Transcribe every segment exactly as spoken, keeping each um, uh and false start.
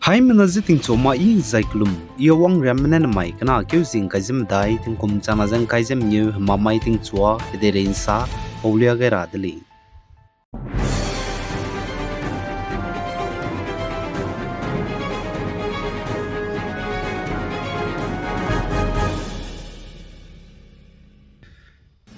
Haimena ze tingchua ma i zai kelum, i wang riammene nemai kena keu zing kai ze medai, tingkum chana zeng kai ze mengeu, hemamai tingchua, kedeirei nsa, paulia gai ra de lei.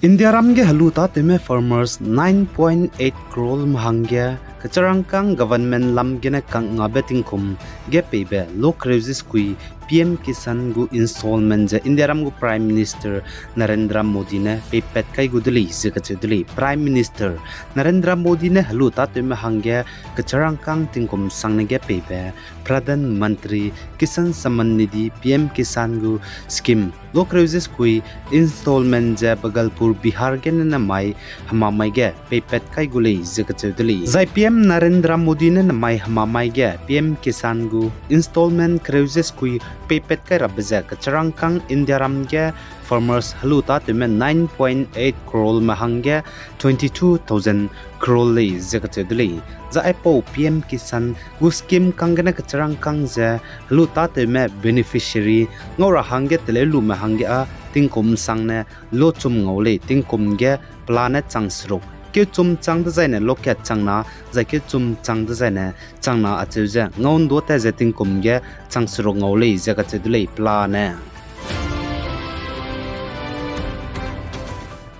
Indiaram ge helu tâtewme farmers nine point eight crore me hangge, kecharangkâng government lam gene kangngabe tingkum ge peibe lo kereu ze sekui P M Kisan gu installment ze Indiaram gu Prime Minister Narendra Modi ne peipat kai gu de lei ze kacheu de lei. Prime Minister Narendra Modi ne helu tâtewme hangge kecharangkâng tingkum sangne ge peibe Pradhan Mantri Kisan Samman Nidhi, P M Kisan gu scheme lo kereu ze sekui installment ze Bhagalpur, Bihar gene nemai hemamai ge peipat kai gu lei ze kacheu de lei. Zai P M Narendra Modi ne nemai hemamai ge P M Kisan gu installment kereu ze sekui peipat kai rabe ze kecharangkâng Indiaram ge farmers helu tâtewme nine point eight crore me hangge twenty-two thousand crore lei ze kacheu de lei. Zai aipau P M Kisan gu scheme kang gene kecharangkâng ze helu tâtewme beneficiary ngau ra hangge teleu lume hangge â tingkum sangne lochum ngau lei, tingkum ge pelane chang seruk. Keuchum chang dezaine lokat chang na, zai keuchum chang dezaine chang na acheu ze ngau ndu ta ze tingkum ge chang seruk ngau lei ze kacheu de lei pelane.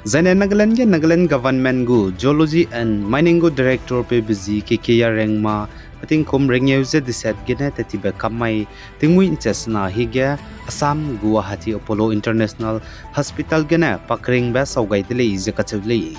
Zaine Nagaland ge Nagaland government gu Geology and Mining gu director peube zi K K Yarengma, petingkum rengeu ze deset gene tetibe kam mai tingmui nche sena hige Assam Guwahati Apollo International Hospital gene pakringbe sau gai de lei ze kacheu de lei.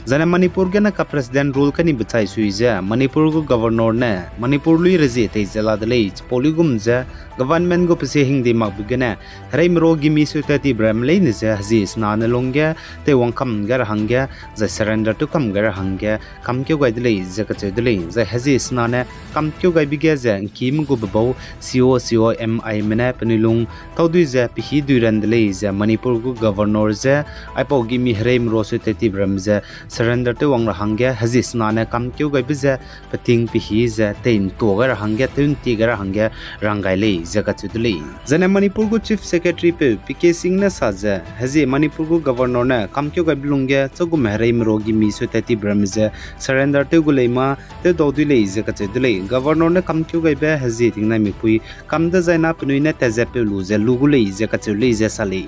Zaine Manipur gene ka president rule kani bechai sui ze Manipur gu governor ne Manipur lui rezie tei ze la de lei, chipau luigum ze government gu pesie hingde makbe gene hereime ro gimi sui tetibe ramme leine ze hezie sena ne lungge teiwang kam gai ra hangge, zai surrender tew kam gai ra hangge kamkeu gai de lei ze kacheu de lei. Zai hezie sena ne kamkeu gaibe ge ze ngkime gu bebau C O, C O M I me ne penui lung taudui ze pehî dui ran de lei ze Manipur gu governor ze aipau gimi hereime ro sui tetibe ramme ze surrender tew wang ra hangge hezie sena ne kamkeu gaibe ze peting pehî ze tei ntua gai ra hangge, tew ntie gai ra hangge rang gai lei ze kacheu de lei. Zaine Manipur gu Chief Secretary peu P K Singh ne sa ze hezie Manipur gu governor ne kamkeu gaibe lungge chagum hereime ro gimi sui tetibe ramme ze surrender tew gu lei ma tew dau dui lei ze kacheu de lei. Governor ne kamkeu gaibe hezie tingnaimikpui kam dezaine penui ne tat ze peu lu ze lu gu lei ze kacheu lei ze sa lei.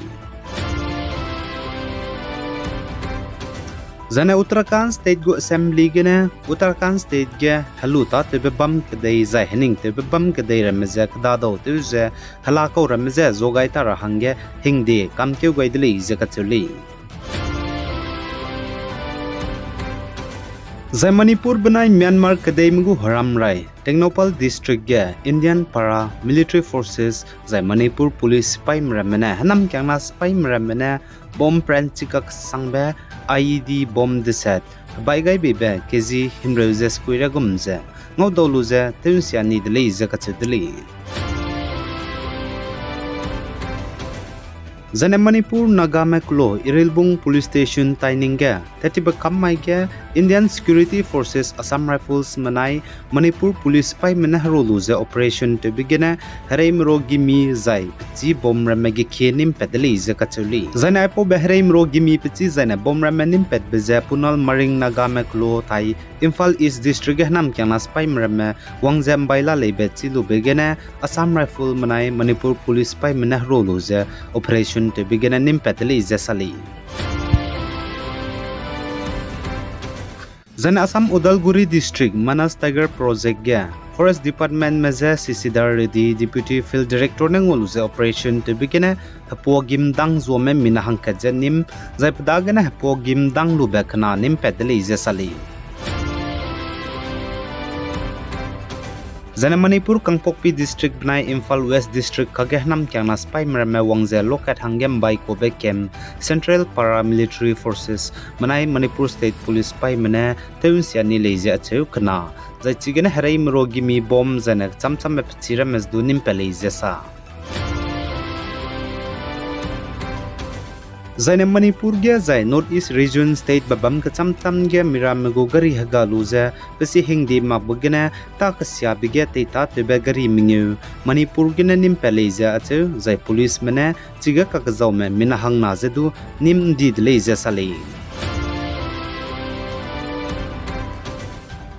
Zaine Uttarakhand State gu Assembly gene Uttarakhand State ge helu tâtewbe bam kedei zai heningtewbe bam kedei ramme ze kedadau tew ze hela kau ramme ze zuagai ta ra hangge hingde kamkeu gai de lei ze kacheu lei. Zai Manipur benai Myanmar kedeime gu heramrai Tengnoupal District ge Indian Para Military Forces zai Manipur Police sipaime ramme ne hênamkiangna sipaime ramme ne bomb pranchi kaksangbe I E D bomb deset hebai gai beibe K G himreu ze sekui ra gum ze ngaudau lu ze tew nsia ni de lei ze kacheu de lei. Zaine Manipur Nagame kelo Irilbung Police Station taining ge tetibe kam mai ge Indian Security Forces, Assam Rifles menai Manipur Police sipaime ne hera lu ze operation tewbe gene hereime ro gimi zai pechî bomb ramme gekie nîmpat de lei ze kacheu lei. Zaine aipaube hereime ro gimi pechî zaine bomb ramme nîmpatbe ze Punal Maring Nagame kelo tai Imphal East District ge hênamkiangna sipaime ramme wang ze mbai la leibe chî lube gene Assam Rifle menai Manipur Police sipaime ne hera lu ze operation tewbe gene nîmpat de lei ze sa lei. Zaine Assam Udalguri District Manas Tiger Project ge Forest Departmentme je Shashidhar Reddy, Deputy Field Director ne ngau lu ze operation tewbe gene hepua gimdang zuame mina hangkat ze nîm, zai pe dagene hepua gimdang lube kena nîmpat de lei ze sa lei. Zaine Manipur Kangpokpi District benai Imphal West District kage hênamkiangna sipaime ramme wang ze lokat hangge mbai kube camp, Central Paramilitary Forces menai Manipur State Police sipaime ne tew nsia ni lei ze acheu kena, zai chigene hereime ro gimi bomb zaine chamchamme pechî ramme ze du nîmpat lei ze sa. Zaine Manipur ge zai North East Region State bebâm kechâm châm ge miramme gu gari hega lu ze, pe si hingdi makbe gene, ta kesiabe ge teitâtewbe gari mengeu, Manipur gene nîm pat lei ze acheu, zai policeme ne, chige kakezaume mina hangna ze du nîm ’ndi de lei ze sa lei.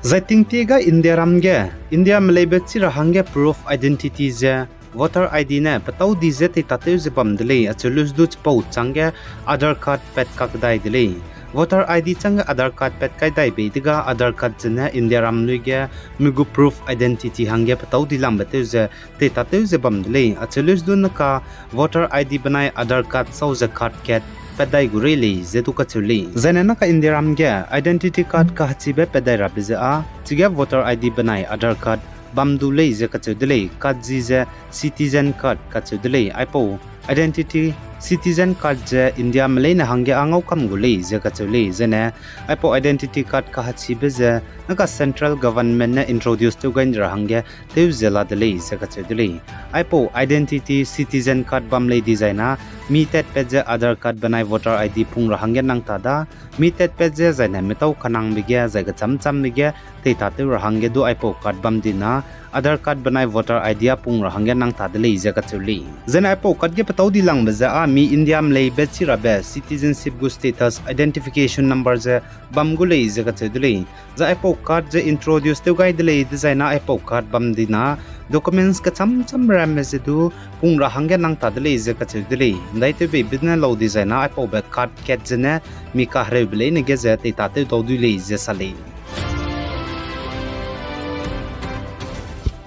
Zai tingtie ga Indiaram ge, Indiame leibe chi ra hangge proof identity ze, voter I D ne petâu di ze teitâtew ze bam de lei, acheu lus du chipau chângge Aadhaar card pat kak dai de lei. Voter I D chângge Aadhaar card pat kai dai bei dega Aadhaar card zene Indiaram lui ge mi gu proof identity hangge petâu di langbe tew ze teitâtew ze bam de lei, acheu lus du naka voter I D benai Aadhaar card sau ze card kat pat dai gu rei lei ze du kacheu lei. Zaine naka Indiaram ge identity card kahechibe pat dai rabe ze â, chige voter I D benai Aadhaar card bam du lei ze kacheu de lei, card zi ze citizen card kacheu de lei, aipau identity citizen card ze Indiame leine hangge â ngau kam gu lei ze kacheu lei, zene aipau identity card kahechibe ze naka central government ne introduce tew gai ra hangge tew ze la de lei ze kacheu de lei. Aipau identity citizen card bam lei dizai na, mi tatpat ze Aadhaar card benai voter I D pung ra hangge nang ta da, mi tatpat ze zaine metâu kanangbe ge zai kechâm châmbe ge teitâtew ra hangge du aipau card bam di na, Aadhaar card benai voter I D â pung ra hangge nang ta de lei ze kacheu lei. Zaine aipau card ge petâu di langbe ze â mi Indiame leibe chi rabe citizenship gu status identification number ze bam gu lei ze kacheu de lei. Zai aipau card ze introduce tew gai de lei dezai na aipau card bam di na, documents kechâm châm ramme ze du pung ra hangge nang ta de lei ze kacheu de lei. ’Ndaitew beibe ne lau dizai na aipaube card kat zene mi kahereube leine ge ze teitâtew dau dui lei ze sa lei.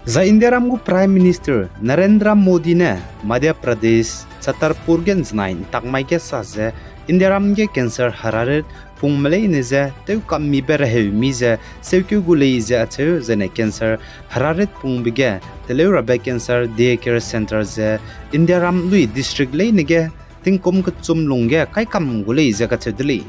Zai Indiaram gu Prime Minister Narendra Modi ne Madhya Pradesh, Chhatarpur ge ’nzenai ’ntak mai ge sa ze, Indiaram ge cancer herarit pungme leine ze tewkammibe reheu mi ze seukeu gu lei ze acheu, zaine cancer herarit pungbe ge teleu rabe cancer day care centre ze Indiaram lui district leine ge tingkum kechum lungge kaikam gu lei ze kacheu de lei.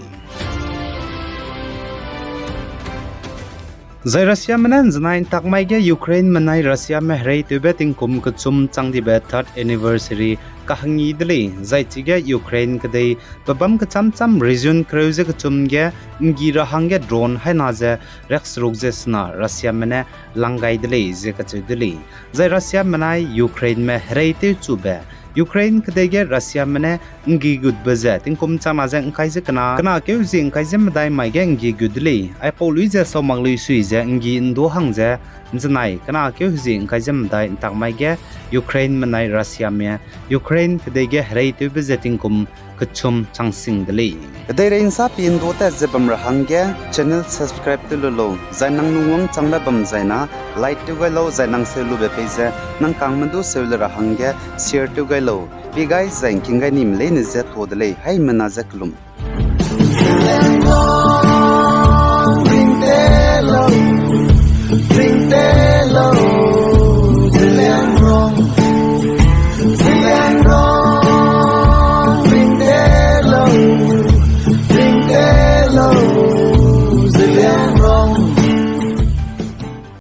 Zai Russiame ne ’nzenai ’ntak mai ge Ukraineme nai Russiame hereitewbe tingkum kechum chang dibe third anniversary kahangi de lei, zai chige Ukraine kedei pebâm kechâm châm region kereu ze kechum ge ’nggi ra hangge drone haina ze riakseruk ze sena Russiame ne lang gai de lei ze kacheu de lei. Zai Russiame nai Ukraineme hereitewchube, Ukraine kedei ge Russiame ne ’nggi gutbe ze tingkum chang na ze ’ngkai ze kena, kena keu zie ’ngkai ze medai mai ge ’nggi gut de lei. Aipau lui ze sau mak lui sui ze ’nggi ’ndu hang ze ’nzenai kena keu zie ’ngkai ze medai ’ntak mai ge Ukraineme nai Russiame Ukraine kedei ge hereitewbe ze tingkum kechum chang sing de lei. Kedeirei ’nsa pi ’ndu tat ze bam ra hangge channel subscribe tew lu lau, zai nang lungwang changbe bam zai na like tew gai lau, zai nang seu lube pei ze nang kangme du seu le ra hangge share tew gai lau. Pi gai zai ’ngking gai nime leine ze tuâ de lei, haimena ze kelum.